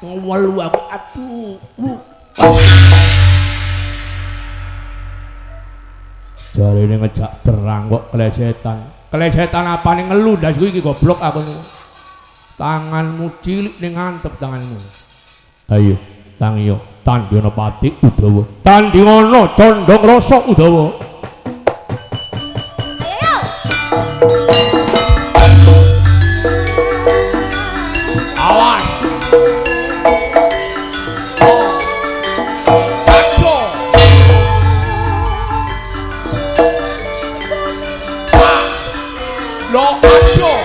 Ngelu aku aduh. Jarene ngejak perang kok klesetan. Klesetan apane ngelu ndasku iki goblok aku. Tanganmu cilik ning antep tanganmu. Ayo, tangiyo tandhana pati Udawa. Tandingana condong rasa Udawa. Ayo. Awas. Oh. Aduh. Lo aduh.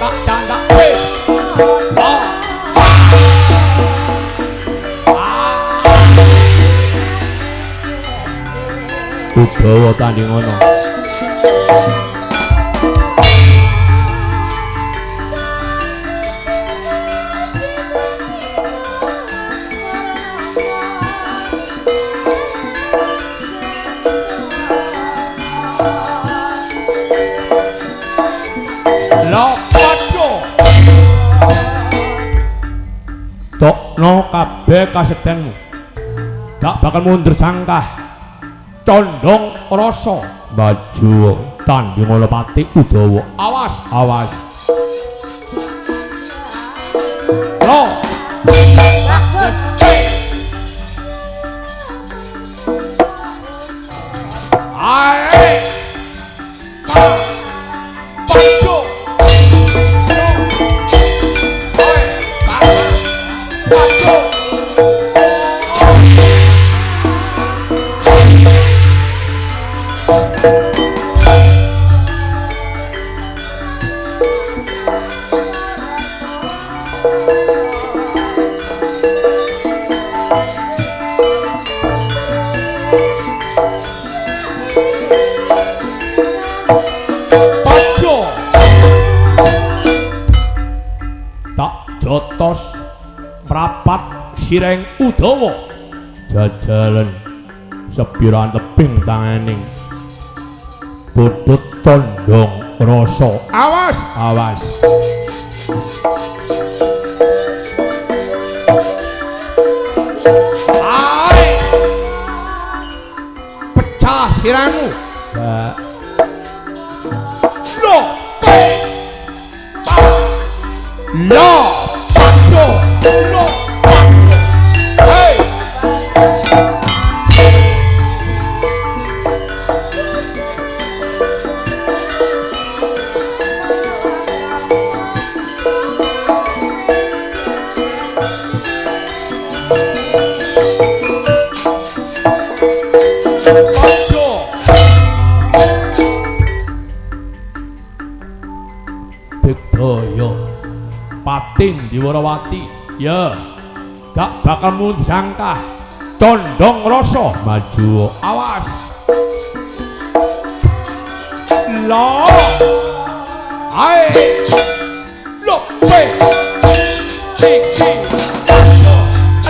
Tak candak. Oh. Udawa tandingana. Tokno kabeh kasedenmu. Gak bakal mundur sangkah. Condong rasa maju tandingana pati Udawa. Awas, awas. Lo. Bagus. Ae. Pa. Pajo. Ae. Pa. Pajo. Pajo. Tak jotos prapat sireng Udawa. Jajalen sepiran tebing tanganing. Bodhot condong rasa. Awas, awas. Ae. Pecah sirahmu. Lo. Pa. Lo. Pajo. Lo. Pajo. Hey. Pajo. Digdaya Patin Diwarawati. Ya, gak bakal mundur sangkah. Condong rasa maju. Awas. Lo. Ae. Lo. Pe. Iki. Pajo.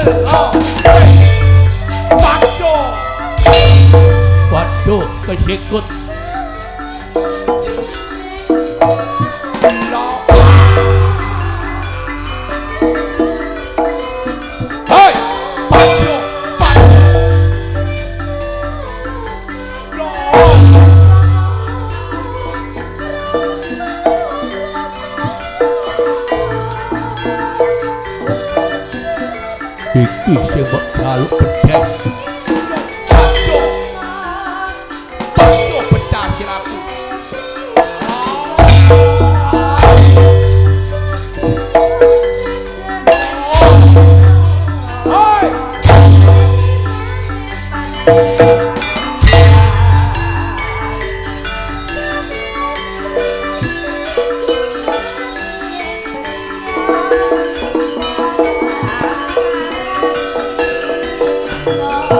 Lo. Pe. Pajo. Waduh, kesikut. Lo. Hei, pajo, pajo. Lo. Iki sing mbok jaluk pedes. Pajo. Pajo pecah sirahku. Hei. Oh.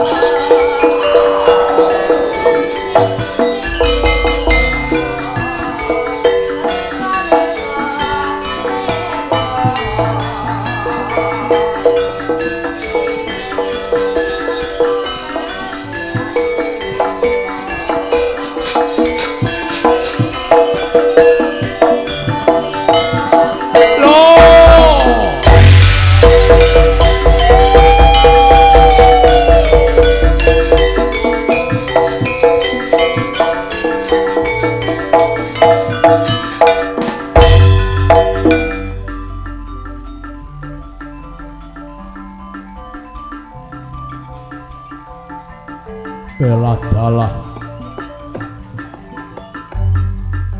Elah dalah.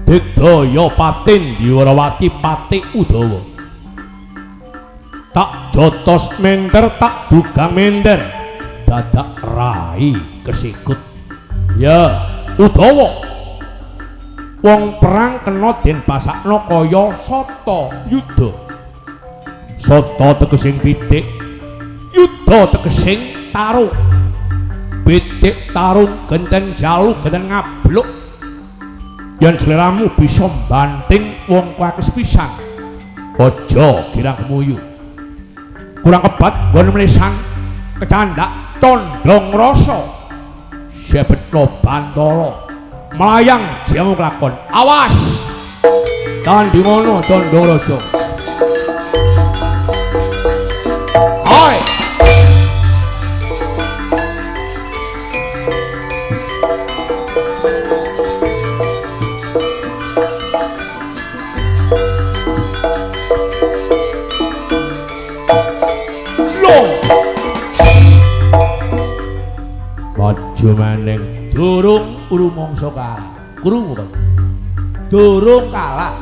Digdaya patin Diwarawati Patik Udawa. Tak jotos menter, tak dugang menter, dadak rai kesikut. Ya, Udawa. Wong perang kena den basakno kaya sata yuda. Sata tegesing pitik, yuda tegesing tarung. Pitik tarung genten jalu genten ngabluk. Yen sliramu bisa mbanting wong kuwakes pisan, aja girang gemuyu. Kurang kebat nggon mlesan kecandak condong rasa. Sebetno bantala melayang jamu kelakon. Awas! Tandhi ngono condong rasa. Hai! Maju maning durung rumangsa kalah. Krungu kan? Durung kalah.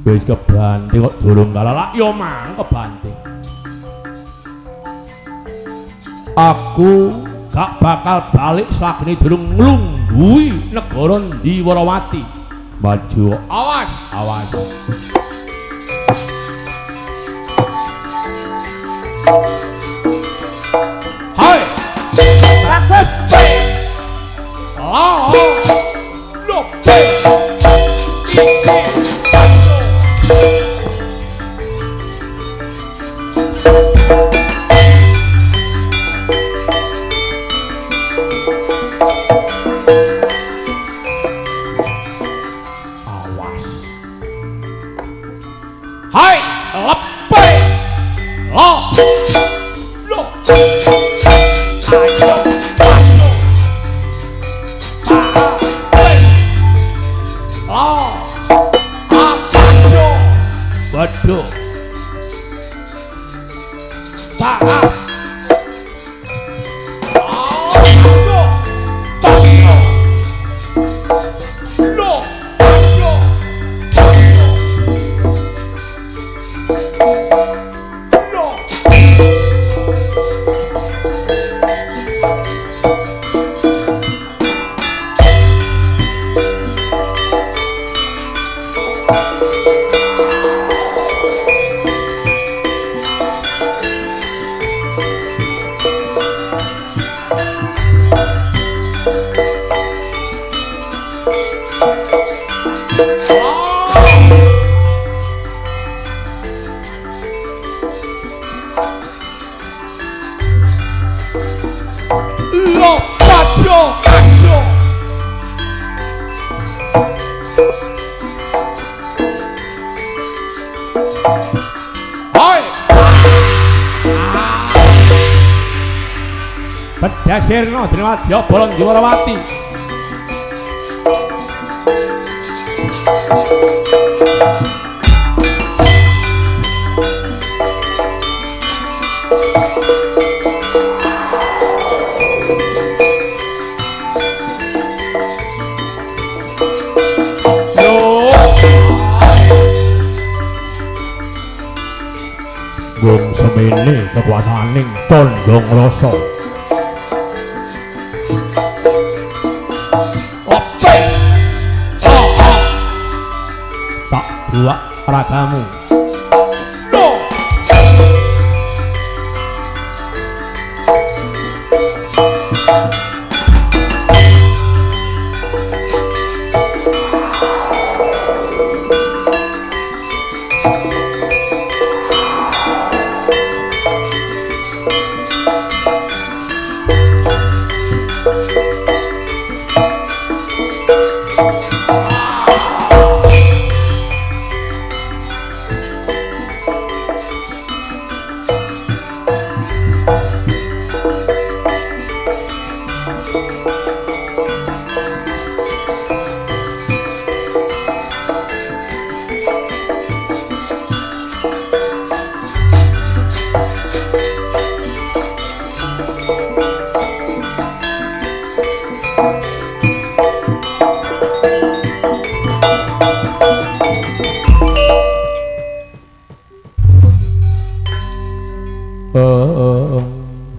Wis kebanting kok durung kalah. Lak ya mang kebanting. Aku gak bakal balik selagene durung nglungguhi negara Ndiwarawati. Maju. Awas, awas. Hai. Bagus. Ah. Lo. Awas. Hai, lepe. Lo. Lo. Ayo. Waduh. Paas. Lo. Lo. Lo. Lo. Lo. Lo. Hai. Bedhasirna dening Wadyabala Ndiwarawati. Wong semene kekuasaning condong rasa. Ope. Oh, oh. Tak buak ragamu. Lo.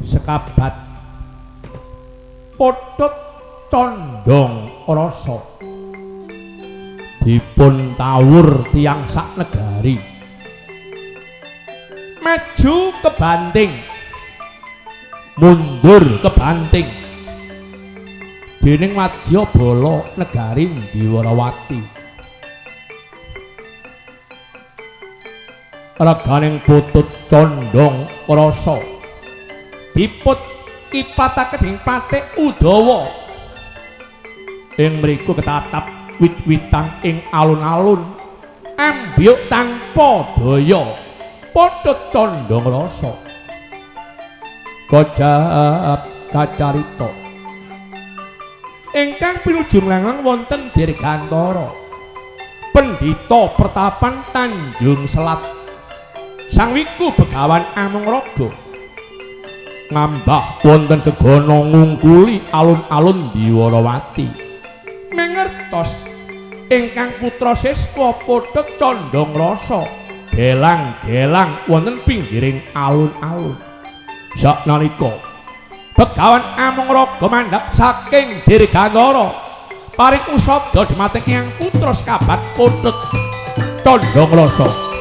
Sekabat Putut Condong Rasa dipun tawur tiyang sak negari maju kebanting mundur kebanting dening wadya bala negari Ndiwarawati. Reganing Putut Condong Rasa diput kipataken ing patik Udawa ing mriku ketatap wit-witan ing alun-alun ambyuk tanpa daya Putut Condong Rasa kocap kacarita ingkang pinuju nglangang wonten Dirgantara pendhita pertapan Tanjung Selat Sang Wiku Begawan Amongraga ngambah wonten gegana ngungkuli alun-alun Diwarawati mangertos ingkang putra siswa Putut Condong Rasa gelang-gelang wonten pinggiring alun-alun. Saknalika Begawan Amongraga mandhap saking Dirgantara paring usada dhumateng Eyang putra sekabat Putut Condong Rasa.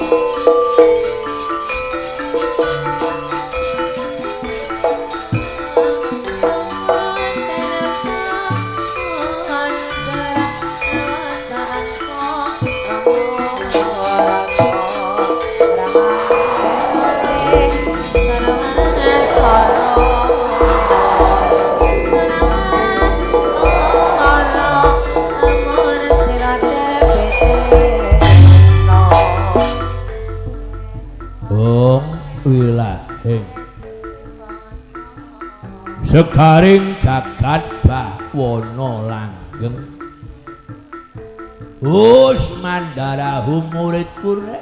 Segaring jagat bawana langgeng hus mandarahu muridku rek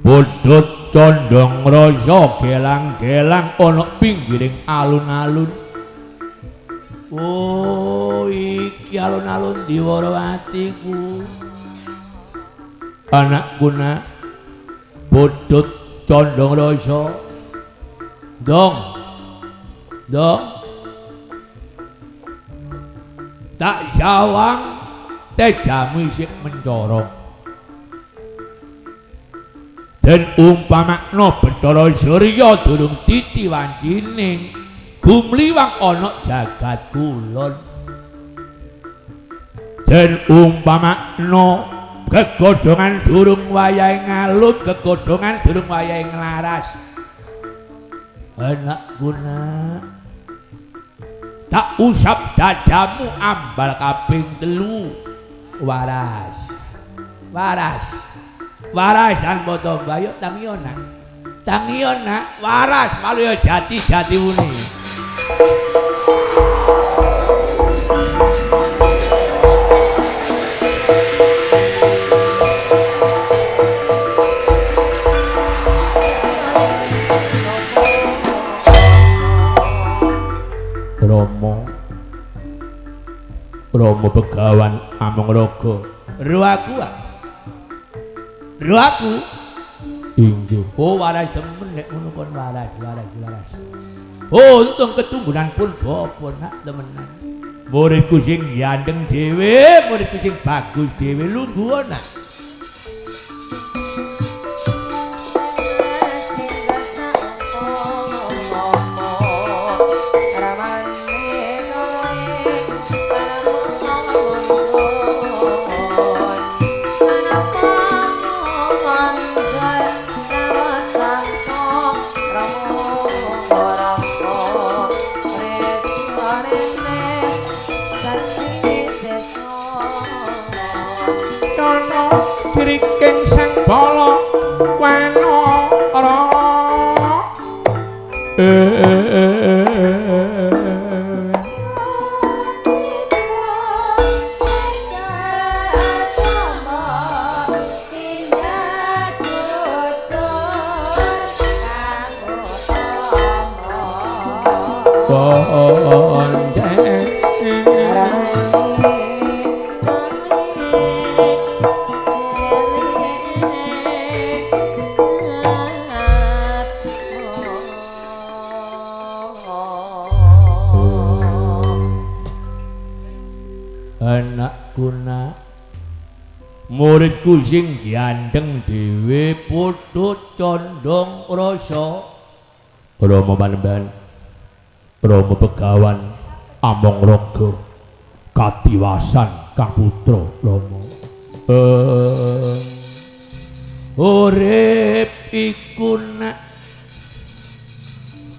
Putut Condong Rasa gelang-gelang ana pinggiring alun-alun. Oh iki alun-alun Diwarawati ku anakku nak Putut Condong Rasa. Dong dong tak sawang tejamu isih mencorong den umpamakna Bathara Surya durung titi wancining gumliwang ana jagat kulon den umpamakna gegodhongan durung wayahe ngalun gegodhongan durung wayahe nglaras. Anakku nak tak usap dadamu ambal kaping 3 waras waras waras tanpa tomba. Yuk tangiyo nak tangiyo nak waras malu ya jati-jati uni. Romo Romo Begawan Amongraga ruaku ruaku inggih. Oh waras temen nek ngono kon waras waras waras. Oh untung ketunggunan pun bapa nak temenan muridku sing gandeng dhewe muridku sing bagus dhewe lungguh nak. Keng sang bala wanara Muridku sing gandeng dhewe padha condong rasa. Rama Panembahan, Rama Begawan Among Raga katiwasan kang putra Rama. Urip iku nak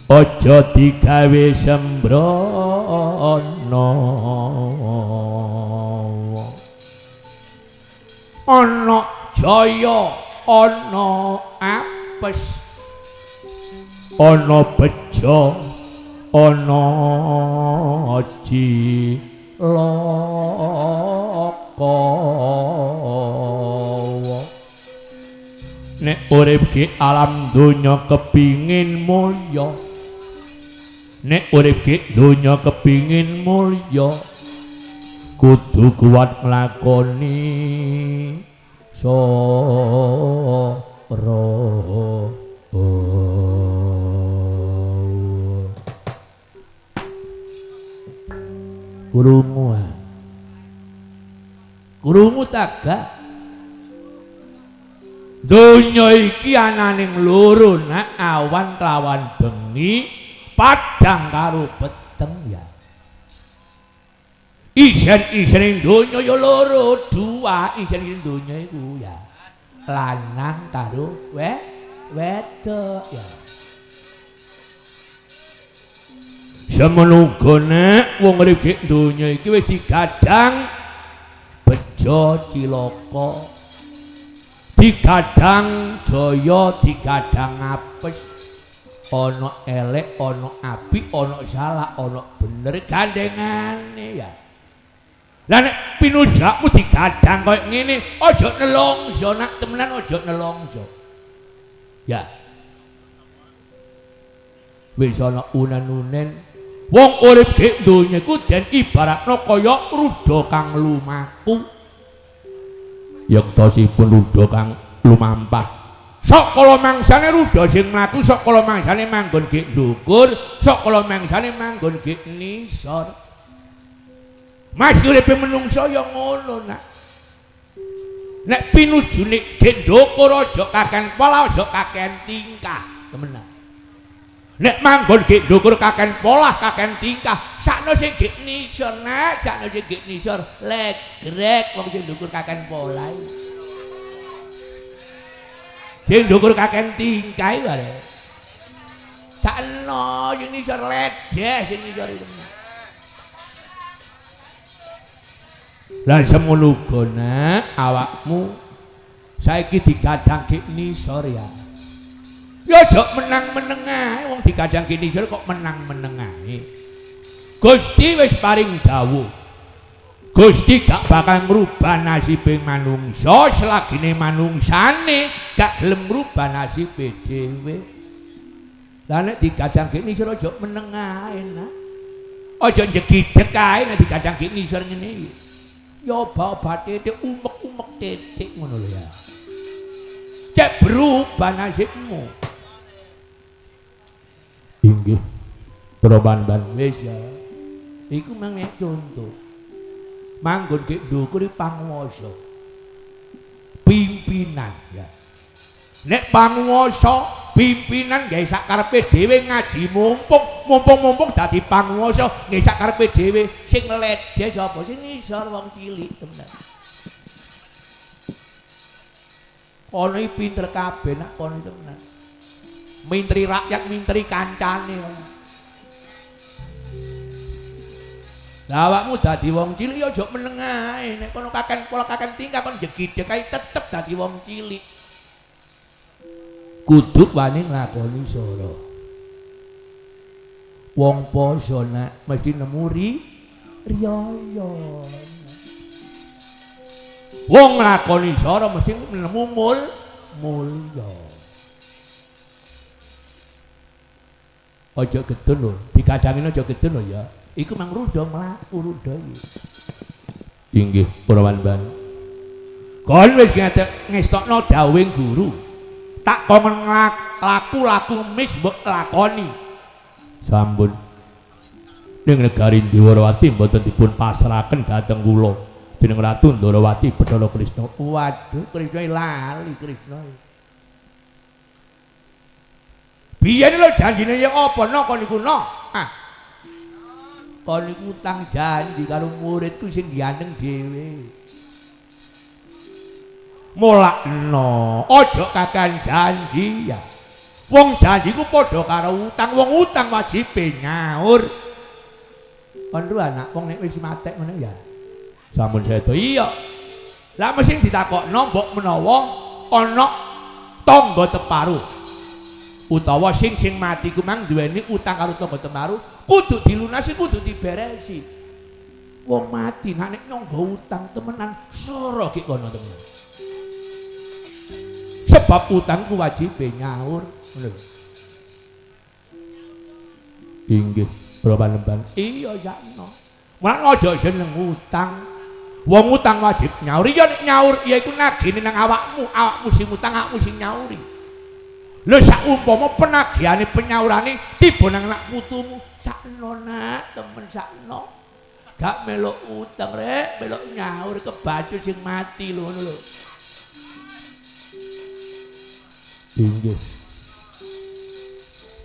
aja digawe sembrono. Ana jaya, ana apes, ana bejo, ana cilaka. Nek urip ki alam donya kepingin mulya, nek urip ki donya kepingin mulya, kudu kuat nglakoni soro. Krungu, krungu ta gak? Donya iki ananing loro nak, awan kelawan bengi, padhang karo peteng ya. Isen-isene donya ya loro, dua isen-isene donya iku ya. Lanang karo wedok ya. Semono uga nek wong urip gek donya iki wis digadang bejo cilaka, digadang jaya, digadang apes, ana elek, ana apik, ana salah, ana bener, gandengane ya. Lah nek pinujakmu digadang koyo ngene, aja nelongso nak, temenan aja nelongso. Ya. Wis ana unen-unen wong urip gek donya iku den ibaratno kaya ruda kang lumaku. Yektosipun ruda kang lumampah. Sok kala mangsane ruda sing mlaku, sok kala mangsane manggon gek ndukur, sok kala mangsane manggon gek nisor. Mas uripe menungso ya ngono nak. Nek pinujune gek ndukur aja kakean polah, aja kakean tingkah, temenan. Nek manggon gek ndukur kakean polah, kakean tingkah, sakno sing gek nisor nak, sakno sing gek nisor legrek wong sing ndukur kakean polah. Sing ndukur kakean tingkah iku arek. Sakno sing nisor ledeh sing nisor iku. Lah semono uga nak awakmu saiki digadang gek nisor ya. Ya aja menang-meneng ae, wong digadang gek nisor kok menang-meneng ae. Gusti wis paring dawuh. Gusti gak bakal ngrubah nasibe manungsa selagine manungsane gak gelem ngrubah nasibe dhewe. Lah nek digadang gek nisor aja meneng ae nak. Aja njegidek ae nek digadang gek nisor ngene iki. Ya obat-obat titik, umek-umek titik ngono lho ya. Cek berubah nasibmu. Inggih. Perubahan wis ya. Iku mang nek contoh. Manggon gek ndukur panguwasa. Pimpinan ya. Nek panguwasa pimpinan gawe sak karepe dhewe ngaji mumpung, mumpung-mumpung dadi panguwasa nggih sak karepe dhewe, sing ledhe sapa? Sing ngisor wong cilik tenan. Kono iki pinter kabeh nak kono tenan. Mintri rakyat, mintri kancane. Lah awakmu dadi wong cilik ya aja meneng ae, nek kono kakean pola kakean tingkah kon jegidek ae tetep dadi wong cilik. Kudu wani nglakoni soro. Wong poso nak mesti nemu riyaya. Wong nglakoni soro mesti nemu mulya. Aja gedun lho, digadangin aja gedun lho ya. Iku mang ruda mlaku ruda iki. Inggih, para ban. Kon wis ngestokno dawuhing guru. Tak kon laku-laku mis mbok lakoni. Sampun. Ning negari Dwarawati mboten dipun pasrahaken dhateng kula. Dening Ratu Ndorowati Bathara Krishna. Waduh, Krishna lali Krishna. Biyen lho janjine ya apa no kon iku no. Ah. Kon iku utang janji karo muridku sing ganteng dhewe. Mulakno, aja kakan janji ya. Wong janji ku padha karo utang, wong utang wajibe nyaur. Kon ru anak wong nek wis matek ngono ya. Sampun sedo. Iya. Lah mesti ditakokno mbok menawa ana tangga teparu. Utawa sing sing mati ku mang duweni utang karo tangga teparu, kudu dilunasi, kudu diberesi. Wong mati nek nyangga utang temenan soro ki kono temenan. Sebab utang ku wajibe nyaur ngono lho. Inggih, para panemban. Iya sakno. Mulane aja seneng utang. Wong utang wajib nyaur. Ya nek nyaur ya iku nagihne nang awakmu, awakmu sing utang, awakmu sing nyauri. Lho saumpama penagihane penyaurane tiba nang anak putumu, sakno nak, temen sakno. Gak melok utang rek, melok nyaur kebacut sing mati lho ngono lho. Inggih.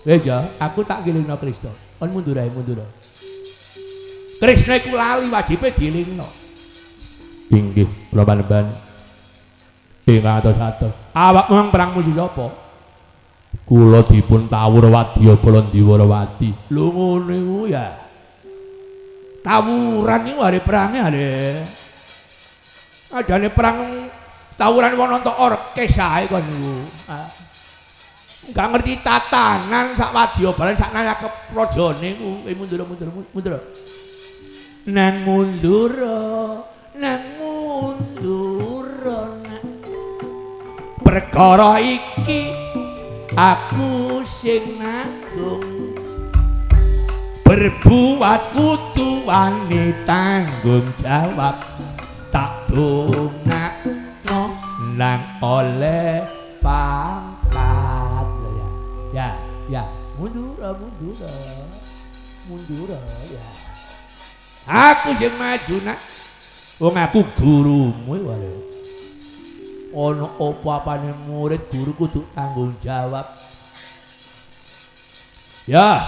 Wis ya, aku tak ngelingno Krishna. Kon mundur ae, mundur. Krishna iku lali wajibe dielingno. Inggih, kula panemban. Ingkang atos-atos. Awakmu mang perang musuh sapa? Kula dipun tawur wadya bala Ndiwarawati. Lho ngono iku ya. Tawuran iku are perange are. Adane perang tawuran wong nonton orkes ae kon niku. Enggak ngerti tatanan sak wadya balan sak naya keprajane iku. Mundur mundur mundur. Nang mundur, nang mundur nak. Perkara iki aku sing nanggung. Berbuat kudu wani tanggung jawab. Tak dongakno nang oleh pangkat. Ya, ya, mundur, mundur, mundur ya. Aku sing maju nak. Wong aku gurumu wae. Ono apa-apane murid guru kudu tanggung jawab. Ya,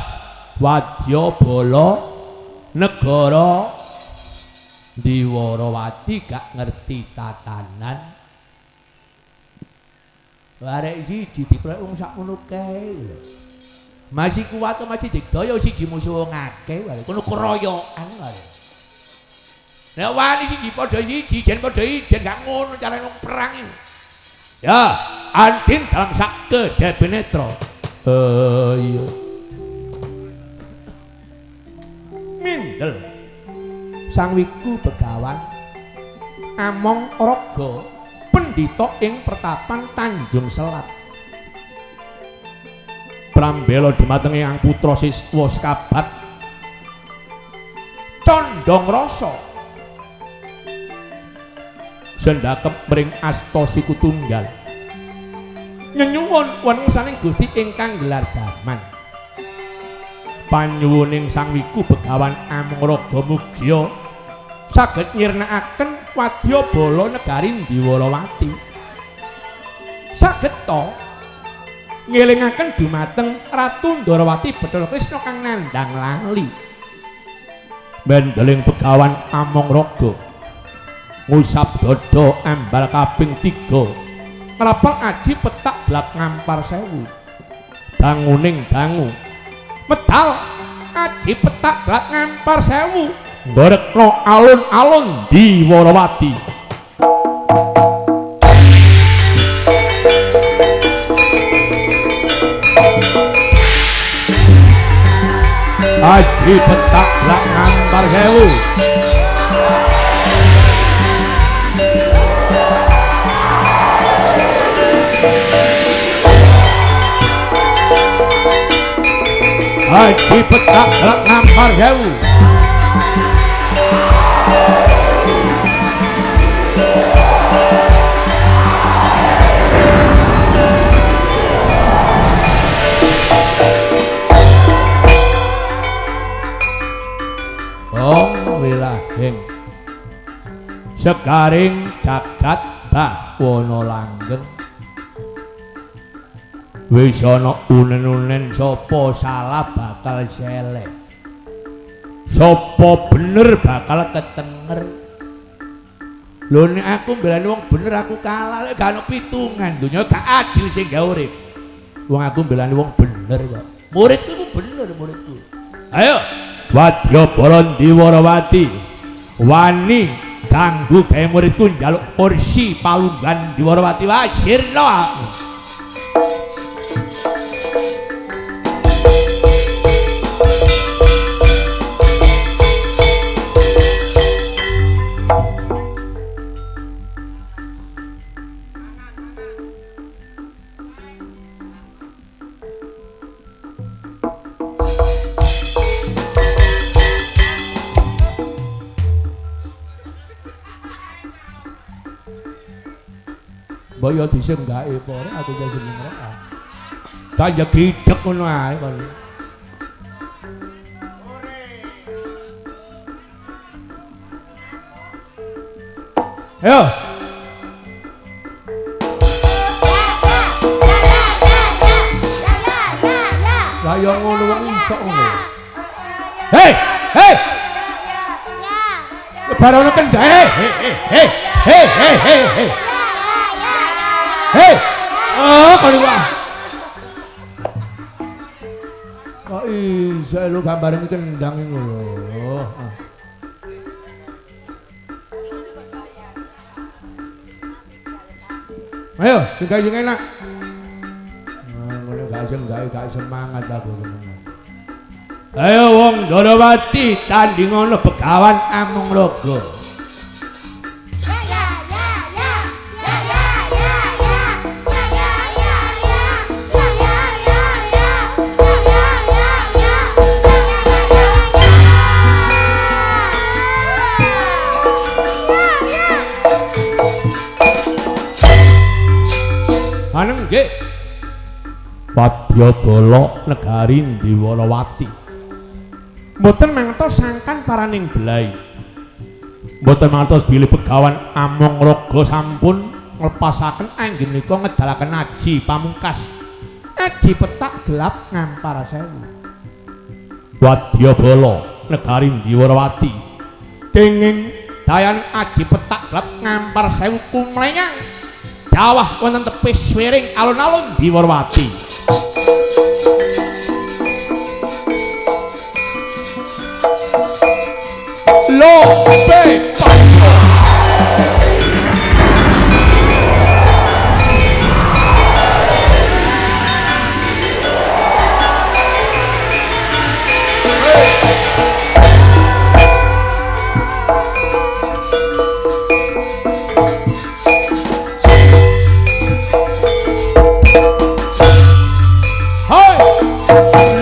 wadya bala negara Ndiwarawati gak ngerti tatanan. Arek siji diproyek wong sakmono kae lho. Masih kuat masih digdaya siji musuh wong akeh wae. Kono keroyokan wae. Nek wani siji padha siji, jen padha ijen gak ngono carane wong perang iki. Ya, andin dalam sak kedhe netra. Iya. Mindel. Sang Wiku Begawan Among Raga pendhita ing pertapan Tanjung Selat. Prambela dumateng Eyang Putra siswa sekabat condhong rasa sendhakem mring asta siku tunggal. Nyenyuwun wonten Gusti ingkang gelar jaman. Panyuwuning Sang Wiku Begawan Among Raga mugia saged nyirnakaken wadya bala negari Ndiwarawati. Saged ta ngelingaken dumateng Ratu Ndorowati Bathara Krishna kang nandhang lali. Mendeling Begawan Among Raga ngusap dada ambal kaping 3 nglapang aji petak blak ngampar 1000 danguning dangu medal aji petak blak ngampar 1000 nggorekno alun-alun Ndiwarawati. Aji petak blak ngampar 1000. Aji petak blak ngampar 1000. Ong wilahing Segaring jagat bawana langgeng. Wis ana unen-unen sapa salah bakal seleh. Sapa bener bakal ketenger. Lho nek aku mbelani wong bener aku kalah, lek gak ono pitungan donya gak adil sing gawe urip. Wong aku mbelani wong bener kok. Muridku ku bener muridku. Ayo Wadyabala Ndiwarawati wani ganggu gawe muridku njaluk kursi palunggan Ndiwarawati wae sirna aku. Mbok yo disenggake apa ora aku yo seneng rek. Kaya gidek ngono ae kon. Ayo. Lah yo ngono wong iso ngono. Hei, hei. Barono kendhae. Hei, hei, hei, hei, hei, hei. Hei, oh kon wah. Kok iso lu gambare iki kendang ngono. Ayo, digawe sing enak. Ngono gak sing gawe gak semangat aku temenan. Ayo wong Ndorowati tanding ana Begawan Amongraga. Aneng nggih. Wadyabala negari Ndiwarawati. Mboten mangertos sangkan paraning belai. Mboten mangertos bilih Begawan Amongraga sampun nglepasaken anggenipun ngedalaken aji pamungkas. Aji petak gelap ngampar sewu. Wadyabala negari Ndiwarawati. Kenging dayan aji petak gelap ngampar sewu kumlenyang. Dawah wonten tepis swiring alun-alun Ndiwarawati. Lo pe paso. Hai.